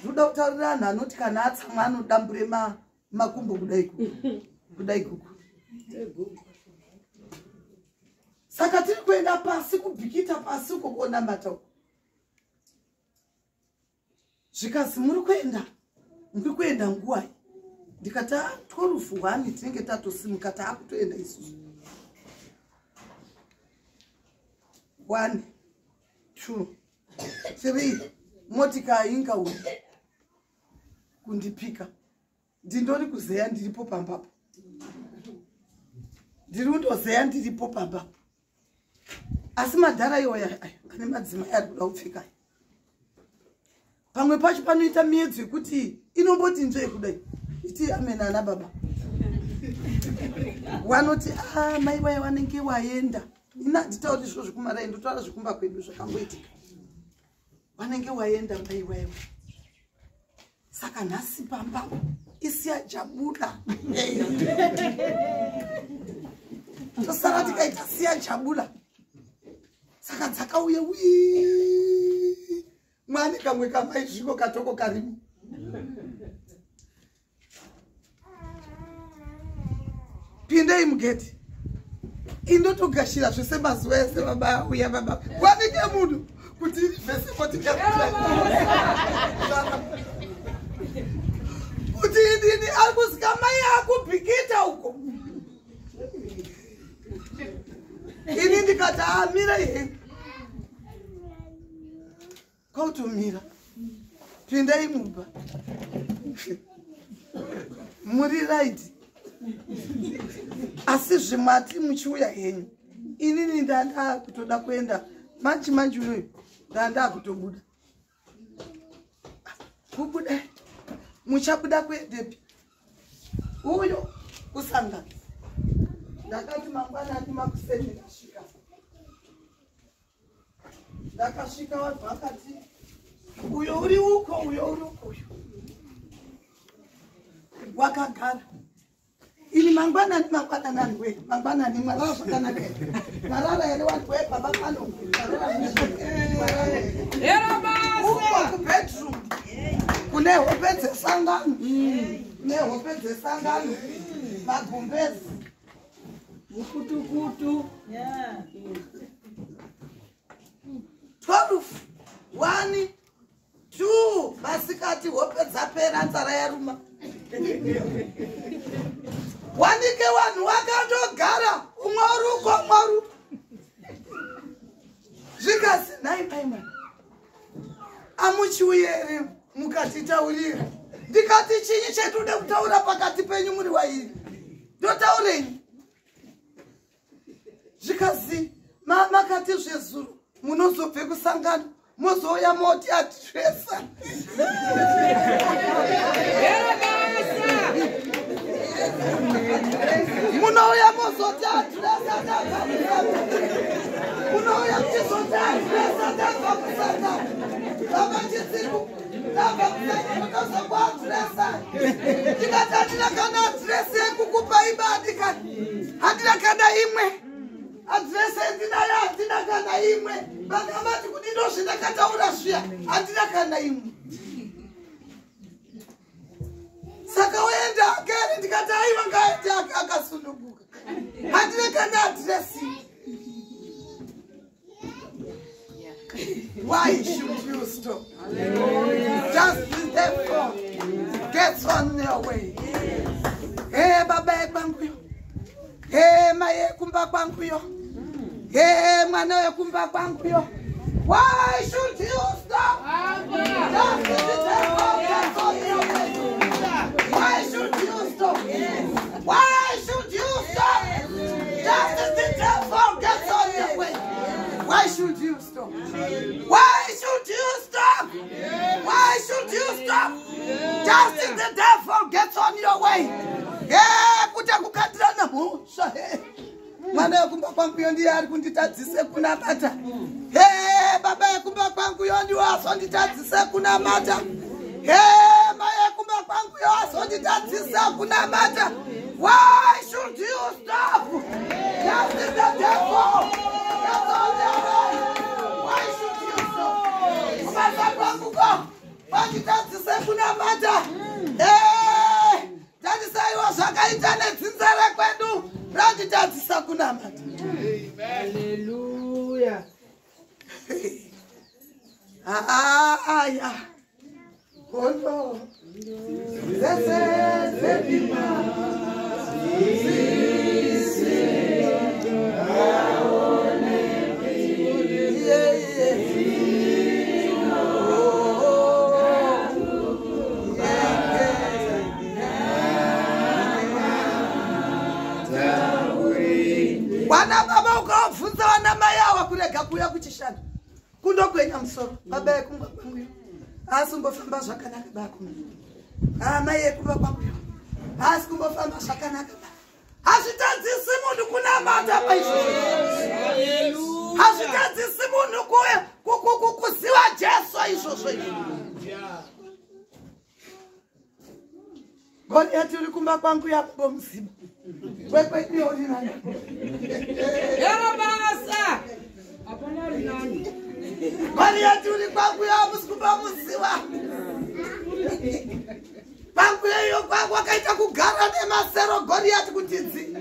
Speaker 1: Ndoda kutaurira anhu anoti kana atsamwa anodambure makumbo kudai kuku. Kudai kuku. Saka tiri kuenda pasi kuBhikita pasi uko konamata uko. Zvikazi muri kuenda nguwai? Ndikati 12:01 tinenge tatosimuka taakutoenda isusu. 1. 2 3 motika ingauya kundipika. Ndindori kuzeya ndiripo pambapo. Ndiri kundozeya ndiripo pambapo. Asi madhara iwoya ayo ane madzimai ari kuda kupfeka. Pamwe pacho panoita miedzo yekuti inomboti nzve kudai. Iti amen ana baba. Wanoti ah mai vaya vanenge waenda. Ina nditauri izvo zvekumarai ndotaura zvekumba kwedu zvakamboitika. Vanenge waenda mai vaya. Saka nhasi pamba isiya jabula. Tosara tikaita siya jabula. Saka dzakauya wii. Mwane kamwe kamai zviko katoko karimo. Pindei mugeti. Indotogashira zvese mazuva ese baba uya baba. Wanike munhu kuti vese motikari. Kuti ndini ari kusika mai akubhikita uko. Ini ndikati amira here. Kwautomira. Pindai mumba. Muri right. Asi zvimwati muchiuya henyu. Inini ndanda kutoda kuenda manji manji unoyu ndanda kutobuda. Kubuda. Muchabuda kuendepi? Uyo kusangana. Ndakati mangwanani makuseni ndasvika. Ndakasvika vanhu vakati uyo uri uko uyo uri uko uyo. Wakagara. Ini mangwanani mangwanani we mangwanani mwarara zvakanaka here. Mwarara here vanhu we baba pano. Mwarara. Uko kubedroom. Kune hope dzesangano. Kune hope dzesangano. Magumbezi.
Speaker 3: Mukutukutu.
Speaker 1: 12 1 2 masikati hope dzapera nzara yaruma. Wanike vanhu vakandogara umwe uri uko umwe uri uko. Zvikasi nhai mai mwana amuchiuye here mukatitaurira. Ndikati chinyi chetode kutaura pakati penyu muri wairi. Ndotaurenyi. Zvikasi makati zvezuro munozobve kusangana mozouya moti atiresa. Munouya mozoti atiresa tabva kusangana. Munouya muchizoti atiresa tabva kusangana. Baba Chitsiku tabva kusangana mukazokuatiresa. Ndikati handina kana atiresi yekukupa ibadi kani. Handina kana imwe. Address ndinayo handina kana imwe. Vakamati kuti ndozvindakataura zviya handina kana imwe. Saka waenda akere ndikati aiwa ngaende akasununguka. Handina kana address. Why should you stop? Just therefore gets on your way. Hey baba kwangu. Hey mai kumba kwangu yo. Hey mwana wekumba kwangu yo. Why should you stop? Just therefore gets on your way. Why should you stop? Why should you stop? Just as the devil gets on your way. Why should you stop? Why should you stop? Why should you stop? Just as the devil gets on your way. Yeah, kuta kukatirana mhosva. Mwana wekumba kwangu yo ndiye ari kunditadzise kunamata. Hey, baba yekumba kwangu yo ndiwo azonditadzise kunamata. Hey, mai yekumba kwangu yo azonditadzise kunamata. Why should you stop? Just as the devil gets on your way. Why should you stop? Kubasa kwangu ko kwanditadzise kunamata. Hey, tandisaiwa zvakaita nedzinza rekwedu randitadzisa kunamata.
Speaker 3: Hallelujah.
Speaker 1: Aya. Hondo. Zese zebima. Sisi. Chishanu kundokwenya musoro baba yekumba kwanguyo haasi kumbofamba zvakanaka bakuma amai yekumba kwanguyo haasi kumbofamba zvakanaka ba. Hazvitadzisi munhu kunamata paizvozvo, hazvitadzisi munhu kuziva Jesu izvozvo izvo. Goliati uri kumba kwangu yakumbomuziva kwekwedu uri nani?
Speaker 2: Yero basa. Hapana ari nani.
Speaker 1: Goliati uri kwangu yamusi kumba muziva kwangu iyo wakaita kugara nemasero Goliati kuti dzi.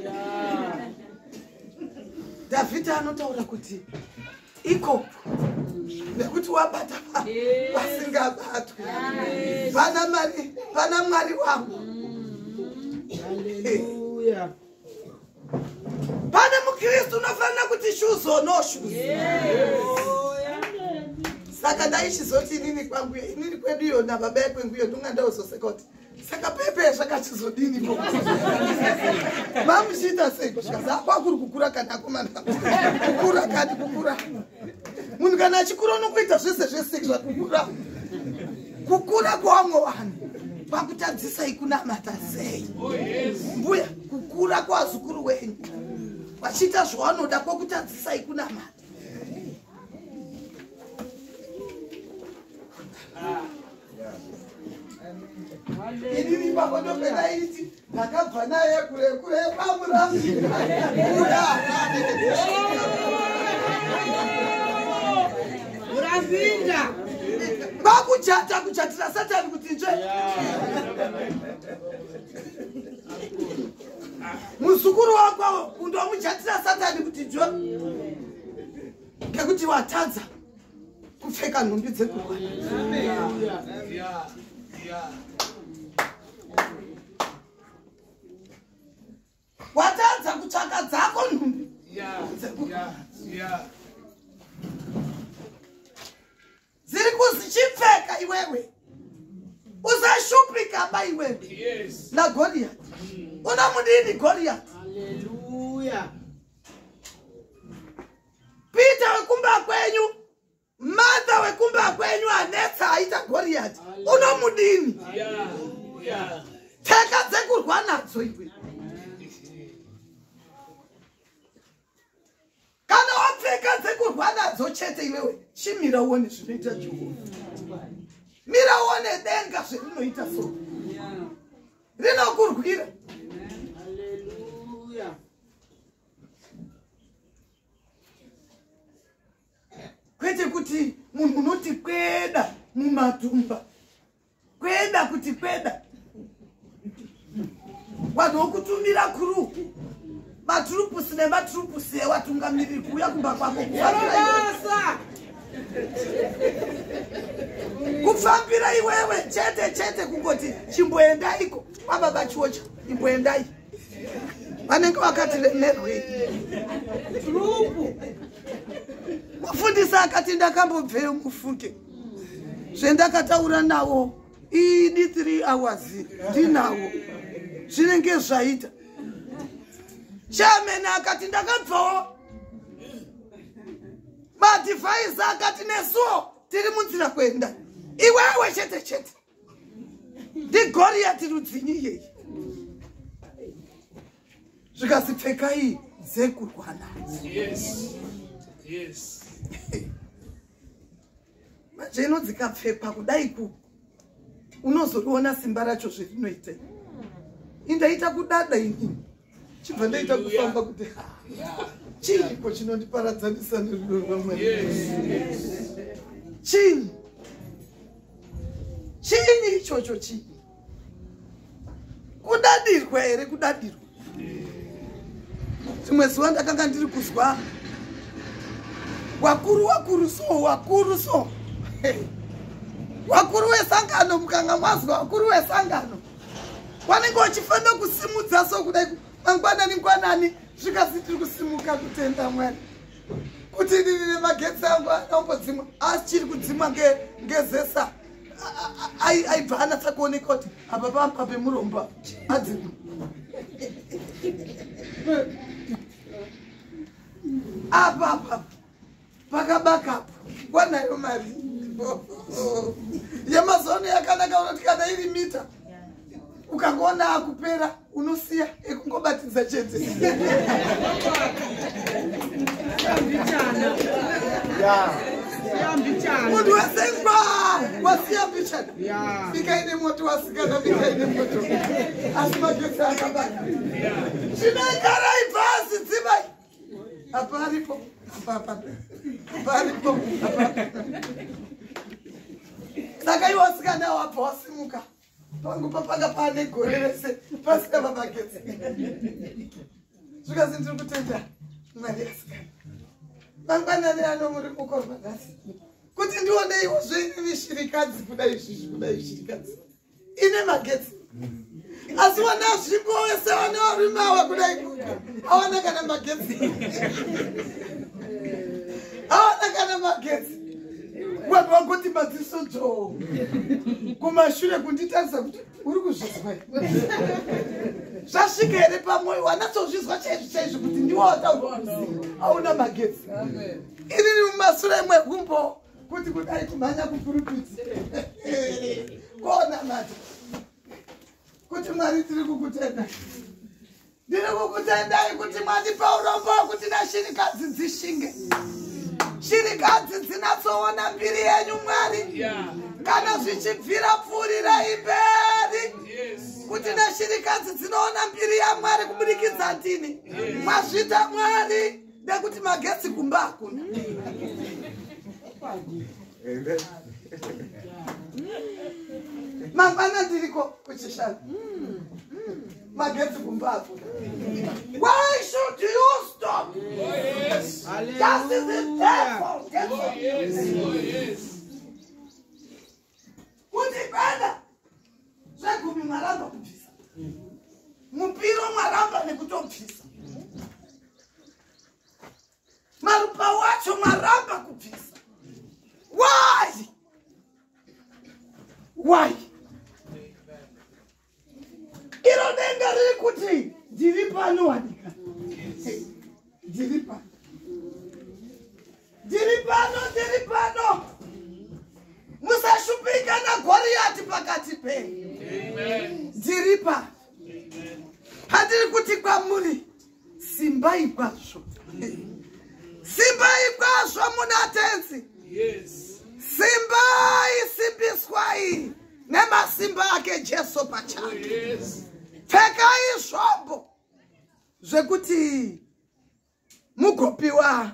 Speaker 1: Dhavhidhi anotaura kuti ikoko nekuti wabata vasingabatwi pana Mwari wangu.
Speaker 3: Hallelujah.
Speaker 1: Pane muKristu unofanira kuti shoes or no shoes. Saka ndaichizoti inini kwangu inini kwedu iyo nababa yekwengu iyo ndonga ndauzoseka kuti saka pepe zvakachizodini ko mamuchiita sei kusvika kwakuri kukura kana akomana kukura kani kukura munhu kana achikura unokuita zvese zvese zvakukura kukura kwavamwe vanhu kwakutadzisai kunamata sei mbuya kukura kwavazukuru wenyu vachiita zvavanoda kwakutadzisai kunamata. Inini ipapo ndoperaiti ndakabva naye kure kure pamurambi.
Speaker 2: Murambinda.
Speaker 1: Vakuchata kuchatira Satani kuti nje. Muzukuru wako kundomuchatira Satani kuti nje. Ngekuti watadza kupfeka nhumbi dzekurwa. Watadza kutsvaka dzako nhumbi dziri kuzichipfeka iwewe usashupika ba iwewe naGoliath. Unamudini Goliath?
Speaker 3: Hallelujah.
Speaker 1: Peter wekumba kwenyu, Martha wekumba kwenyu anetsa aita Goliath. Unomudini? Pfeka dzekurwa nadzo iwe. Kana wapfeka dzekurwa nadzo chete iwewe, chimira uone zvinoita Jehovha. Mira uone denga zverinoita so. Rinokurwira.
Speaker 3: Hallelujah.
Speaker 1: Kwete kuti munhu unoti kweda mumatumba. Kweda kuti kweda. Vanhu vokutumira kuru. Maturupusi nematurupusi ewatungamiriri kuuya kumba kwako kufambira iwewe chete chete kungoti chimboendaiko kwababa Chiwocha imboendai. Vanenge vakati remerwei. Mufundisi akati ndakambobveyo mufunge zvendakataura nawo idi 3 hours ndinawo zvinenge zvaita. Chairman akati ndakabvawo. Madhivaisa akati nesuwo tiri munzira kuenda. Iwewe chete chete ndiGoliath rudzinyi iyeyi. Zvikasi pfekai dzekurwa nadzo.
Speaker 3: Yes.
Speaker 1: Manje ino dzikapfekwa kudai ku unozoriona simba racho zverinoita. Indaita kudada inini chibva ndaita kufamba kuti chiiko chinondiparadzanisa nerudo rwaMwari? Chinyi chinyi ichocho chinyi? Kudadirwa here? Kudadirwa. Rimwe zuva ndakanga ndiri kuzwa wakuru wakuru so wakuru so wakuru wesangano. Mukanga mwazwa wakuru wesangano vanenge vachifanira kusimudza so kudai mangwanani ngwanani zvikasi tiri kusimuka kutenda Mwari kuti inini nemagetsi angu anombodzimwa asi chiri kudzimwa ngezesa aibva anatsa kuoneka kuti apa pamba pemurombo adzimwa. Apa apa Pakabakapo wanayo mari yemazuva ano yakanaka, unoti kana iri mita ukangoona akupera unosiya ekungobatidza chete. Munhu wese ngwa wasiya mbichana, bika moto wasikana, bika moto, asi magetsi akabaka. Zvinoikarai pasi, dzimai, apa aripo, apa aripo. Saka iwe wasikana wabva wasimuka, pangu papanga pane gore rese pasina pamagetsi. Zvikazi ndiri kutenda Mwari asikana, mangwanani ano muri mukorwa nhasi kuti ndioneiwo zveinini shirikadzi kudai izvizvi, kudai shirikadzi ine magetsi, asi wana zvimbo wese wane varume ava kudai awana kana magetsi, awana kana magetsi. Vanhu vagoti madziso dzoo kumashure kunditarisa kuti uri kuzvizwa zvasvika here pamwoyo, wanatsozvizwa chaizvo chaizvo kuti ndiwo wataurwa auna magetsi. Inini mumasure mwegumbo kuti kudai kumhanya kupurupiti konamata kuti Mwari tiri kukutenda, ndiri kukutendai kuti mwandipa urombo kuti nashirikadzi dzishinge, shirikadzi dzinatsoona mbiri yenyu Mwari, kana zvichibvira pfuurirai mberi kuti neshirikadzi dzinoona mbiri yaMwari kubudikidza ndini. Mazvita Mwari nekuti magetsi kumba hakuna. Mangwana ndiriko kuchishanu, magetsi kumba hakuna. Why should you stop? That is the devil. Kuti bana zvegumi mwaramba kubvisa, mupiro mwaramba nekutobvisa, marupa wacho mwaramba kubvisa. Why? Why? Iro denga riri kuti ndiri pano wadika, ndiri pano, ndiri pano, ndiri pano. Musashupika naGoriyati pakati penyu. Ndiri pano. Handiri kuti kwamuri simbai kwazvo, simbai kwazvo muna Tenzi, simbai, simbiswai nemasimba ake Jesu pachake. Pfekai zvombo zvekuti mugopiwa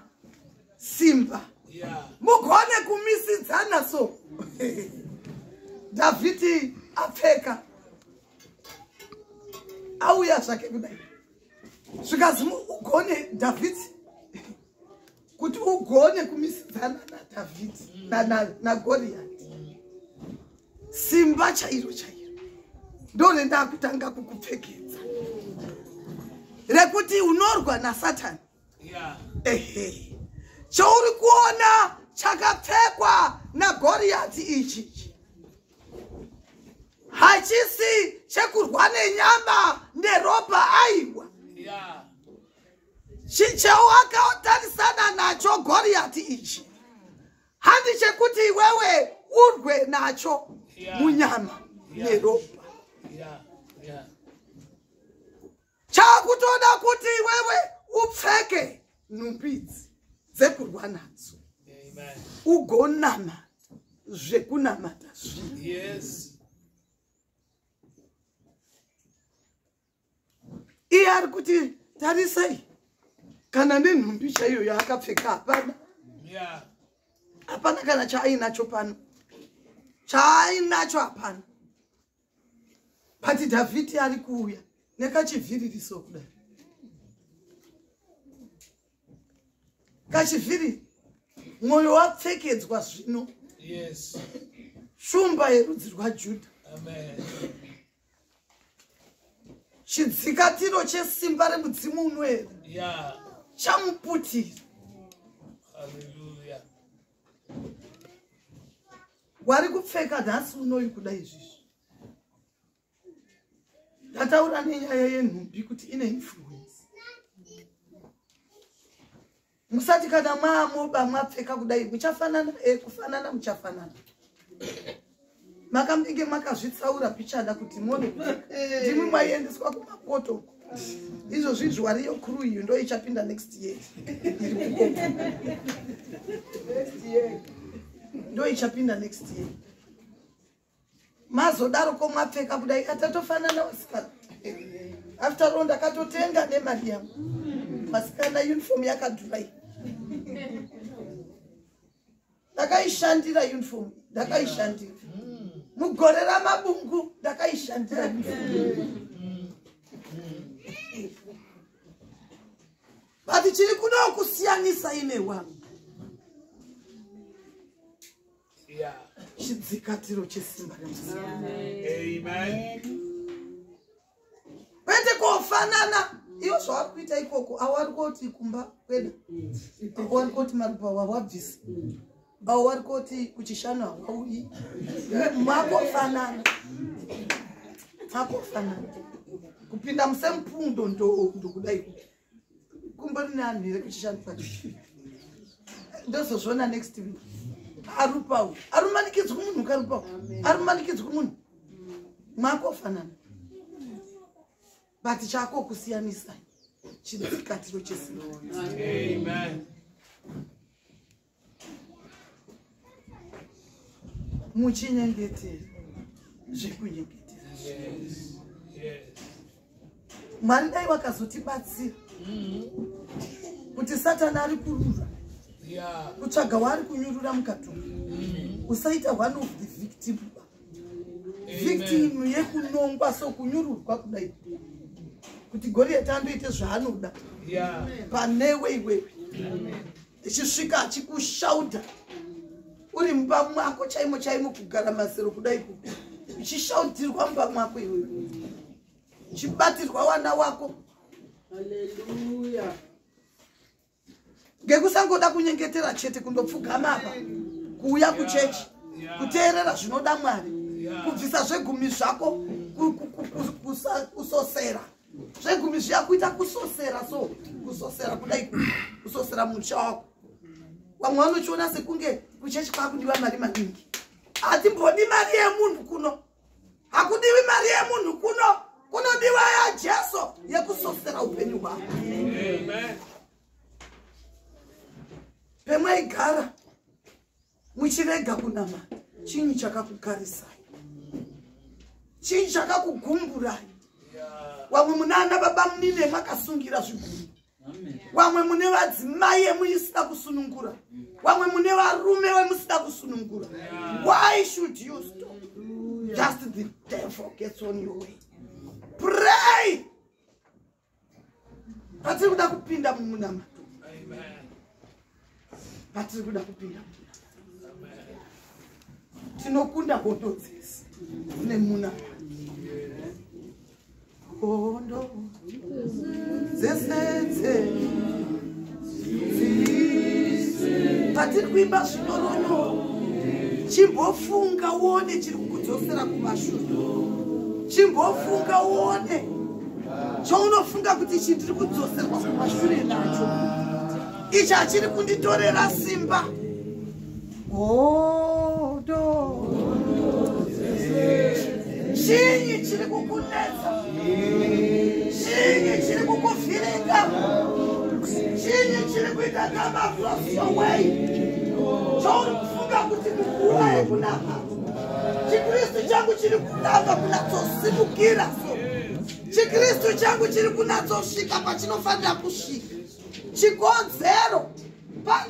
Speaker 1: simba, mugone kumisidzana. So Dhavhidhi apfeka auya zvake kudai, zvikazi ugone Dhavhidhi, kuti ugone kumisidzana naDhavhidhi naGoriyati, simba chairo chairo ndorendakutanga kukupfekedza rekuti unorwa naSatani. Ehe, chauri kuona chakapfekwa naGoriyati ichi hachisi chekurwa nenyama neropa, aiwa. Chewakatarisana nacho Goriyati ichi handi chekuti iwewe urwe nacho munyama neropa. Chakutoda kuti iwewe upfeke nhumbi idzi dzekurwa nadzo, ugonamata zvekunamata zvino. Iye ari kuti tarisai, kana nenhumbi chaiyo yaakapfeka hapana, hapana kana chaainacho pano, chaainacho hapana. But Dhavhidhi ari kuuya nekachivhiririso kudai, kachivhiriri, mwoyo wapfekedzwa zvino shumba yerudzi rwaJudha, chidzikatiro chesimba remudzimu unoera chamuputira. Wari kupfeka nhasi unoyu kuda izvizvi. Ndataura nenyaya yenhumbi kuti ine influence. Musati kana maamoba mwapfeka kudai muchafanana, kufanana muchafanana. Makambinge makazvitsaura pichada kuti muone kuti ndimwi mwaiendeswa kumakoto uko. Izvozvi izvwariyo crew iyo ndo ichapinda next year. Iri kukoko. Ndo ichapinda next year. Mazodaro ko mwapfeka kudai atatofanana vasikana. After all ndakatotenga nemari yangu. Vasikana uniform yakadhura iyi. Ndakaishandira uniform, ndakaishandira. Mugore ramabungu ndakaishandira uniform. But chiri kuda kusiyanisa ine wangu. Chidzikatiro chesimba remusiki.
Speaker 3: Amen.
Speaker 1: Kwete kofanana iwo zvavari kuita ikoko, avo vari koti kumba kweda, avo vari koti marupa wawabvisa, avo vari koti kuchishanu hawauyi. Makofanana, makofanana kupinda musemupundo ndokudai kumbori neanhu here kuchishanu kwacho. Ndozozviona next week. Arupawo arumanikidzwi munhu, karupawo arumanikidzwi munhu. Makofanana, but chako kusiyanisai chidzikatiro chesimba.
Speaker 3: Amen.
Speaker 1: Muchinyengetera zvekunyengetera.
Speaker 3: Yes. Yes.
Speaker 1: Mwari dai wakazotibatsira kuti Satani ari kurura kutsvaga waari kunyurura mukatumba, usaita one of the victim, victim yekunongwa sokunyururwa kudai kuti Goriyati andoite zvaanoda panewe iwewe, ichisvika achikushauta uri mumba mwako chaimo chaimo, kugara mazero kudai, uchishautirwa mumba mwako iwewe, uchibatirwa wana wako.
Speaker 2: Hallelujah.
Speaker 1: Ngekusangoda kunyengetera chete, kundopfugama apa, kuuya kuchechi, kuteerera zvinoda Mwari, kubvisa zvegumi zvako, kusosera zvegumi zviya, kuita kusosera, so kusosera kudai, kusosera musha wako. Vamwe vanochiona sekunge kuchechi kwakudiwa mari maningi. Hatimbodi mari yemunhu kuno, hakudiwi mari yemunhu kuno, kunodiwa yaJesu yekusosera upenyu hwako.
Speaker 3: Amen.
Speaker 1: Pemaigara muchirega kunamata, chinyi chakakugarisai? Chinyi chakakugumburai? Vamwe muna ana baba munine makasungira zvigumbu, vamwe mune vadzimai emuisina kusunungura, vamwe mune varume vemusina kusunungura. Why should you stop? Just the devil gets on your way. Pray. Patiri kuda kupinda mumunamato,
Speaker 3: Amen.
Speaker 1: patiri kuda kupinda mumunamato, tinokunda hondo dzese nemunamato. Hondo dzese dzese, patiri kuimba zvinyoronyoro, chimbofunga uone chiri kukudzosera kumashure. Chimbofunga uone chaunofunga kuti ichi ndiri kudzoserwa kumashure nacho, ichi hachiri kunditorera simba. Hondo, chinyi chiri kukunetsa? Chinyi chiri kukuvhiringa? Chinyi chiri kuita come across your way chauri kufunga kuti munguva yekunamata chiKristu changu chiri kuramba kunatsosimukira, so chiKristu changu chiri kunatsosvika pachinofanira kusvika? Chikonzero pane